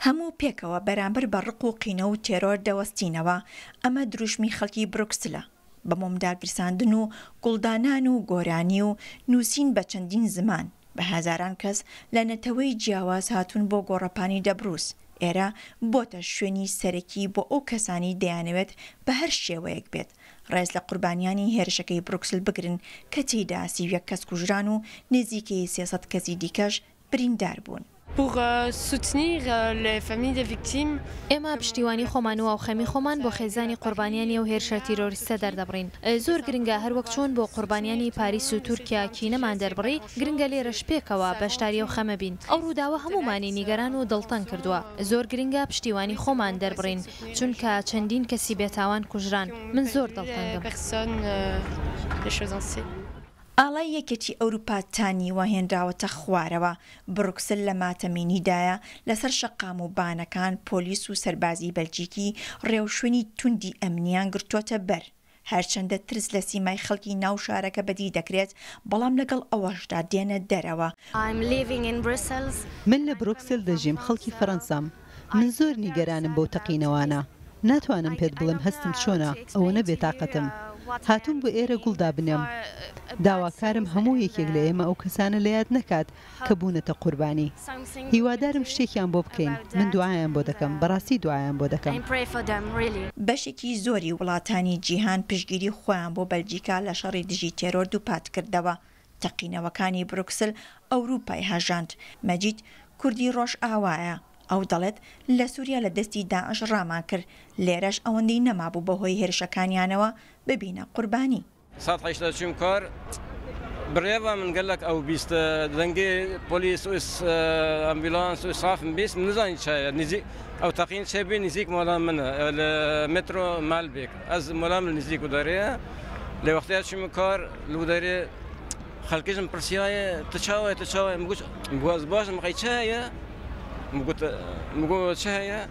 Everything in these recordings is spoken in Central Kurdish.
هەموو پێکەوە بەرامبەر بە ڕق و قینە و تێرۆر دەوەستینەوە، ئەمە دروشمی خەڵکی برۆکسلە. بە مۆم داگیرساندن و گوڵدانان و گۆرانی و نووسین بە چەندین زمان، بە هەزاران کەس لە نەتەوەی جیاواز هاتوون بۆ گۆڕەپانی دەبروس، ئێرە بۆتە شوێنی سەرەکی بۆ ئەو کەسانەی دەیانەوێت بە هەر شێوەیەک بێت ڕێز لە قوربانیانی هێرشەکەی بروکسل بگرن کە تێیدا 31 کەس کوژران و نزیکەی 300 کەسی دیکەش بریندار بوون. Pour soutenir les familles des victimes. ئێمە پشتیوانی خۆمان و هاوخەمی خۆمان بۆ خێزانی قوربانیانی ئەو هێرشە تیرۆریستە دەردەبڕین. زۆر گرنگە هەروەک چۆن بۆ قوربانیانی پاریس و تورکیا کینەمان دەربڕی، گرنگە لێرەش پێکەوە بەشداری ئەو خەمە بین. ئەو ڕووداوە هەموومانی نیگەران و دڵتەنگ کردووە. زۆر گرنگە پشتیوانی خۆمان دەربڕین، چونکە چەندین کەسی بێتاوان کوژران. من زۆر دڵتەنگم. ئاڵای یەکێتی ئەوروپا تا نیوە هێنراوەتە خوارەوە، بڕوکسل لە ماتەمینیدایە، لەسەر شەقام و بانەکان پۆلیس و سەربازی بەلجیکی ڕێوشوێنی توندی ئەمنییان گرتووەتە بەر، هەرچەندە ترس لە سیمای خەڵکی ناو شارەکە بەدی دەکرێت، بەڵام لەگەڵ ئەوەشدا دێنە دەرەوە. من لە برۆکسل دەژیم، خەڵکی فەرەنسام. من زۆر نیگەرانم بەو تەقینەوانە. ناتوانم پێت بڵێم هەستم چۆنە، ئەوەنە بێتاقەتم. هاتووم بۆ ئێرە گوڵ دابنێم. داواکارم هەموو یەکێک لە ئێمە ئەو کەسانە لە یاد نەکات کە بوونەتە قوربانی. هیوادارم شتێکیان بۆ بکەین. من دوعایان بۆ دەکەم، بەڕاستی دوعایان بۆ دەکەم. بەشێکی زۆری وڵاتانی جیهان پشتگیری خۆیان بۆ بەلجیکا لە شەڕی دژی تێرۆر دووپاتکردەوە. تەقینەوەکانی بروکسل ئەوروپای هەژاند. مەجید کوردی ڕۆژئاوایە. ئەو دەڵێت، لە سوریا لە دەستی داعش ڕامان کرد، لێرەش ئەوەندەی نەمابوو بەهۆی هێرشەکانیانەوە ببینە قوربانی. سات 8 چووم کار بڕێڤا من گەلەک ئەو 20 دەنگێ پۆلیس و ئەمبولانس و ئیسعاف من 20 من نزانی چایە نزیک ئەو تەقین چێ بێ نزیک مالا منە لە مترۆ مال بێک ئەز مالا من نزیک و دەرێ لێ وەختیا چووم کار لو دەرێ خەلکیشم پرسیایە تو چاوە تو چاوە مگوت مگو ئەز باشم قەی چ هەیە مگوت مگو چ هەیە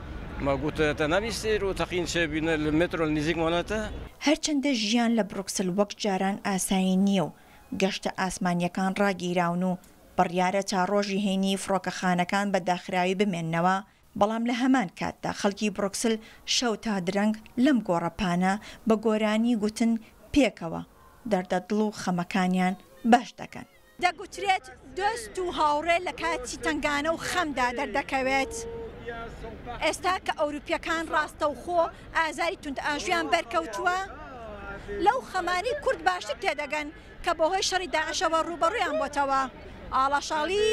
ما گوت تە نەبیستێر و تەقین چێ بینە لە مترۆ نزیک مالاتە. هەرچەندە ژیان لە بروکسل وەک جاران ئاسایی نییە و گەشتە ئاسمانییەکان ڕاگیراون و بڕیارە تا ڕۆژی هەینی فڕۆکەخانەکان بە داخراوی بمێننەوە، بەڵام لە هەمان کاتدا خەڵکی بروکسل شەو تا درەنگ لەم گۆڕەپانە بە گۆرانی گوتن پێکەوە دەردە دڵ و خەمەکانیان باش دەکەن. دەگوترێت دۆست و هاوڕێ لە کاتی تەنگانە و خەمدا دەردەکەوێت. ئێستا کە ئەوروپییەکان ڕاستەوخۆ ئازاری توندئاژویان بەرکەوتووە، لەو خەمانەی کورد باشتر تێدەگەن کە بەهۆی شەڕی داعشەوە ڕووبەڕوویان بۆتەوە. ئاڵا شاڵی،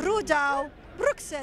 رووداو، بروکسل.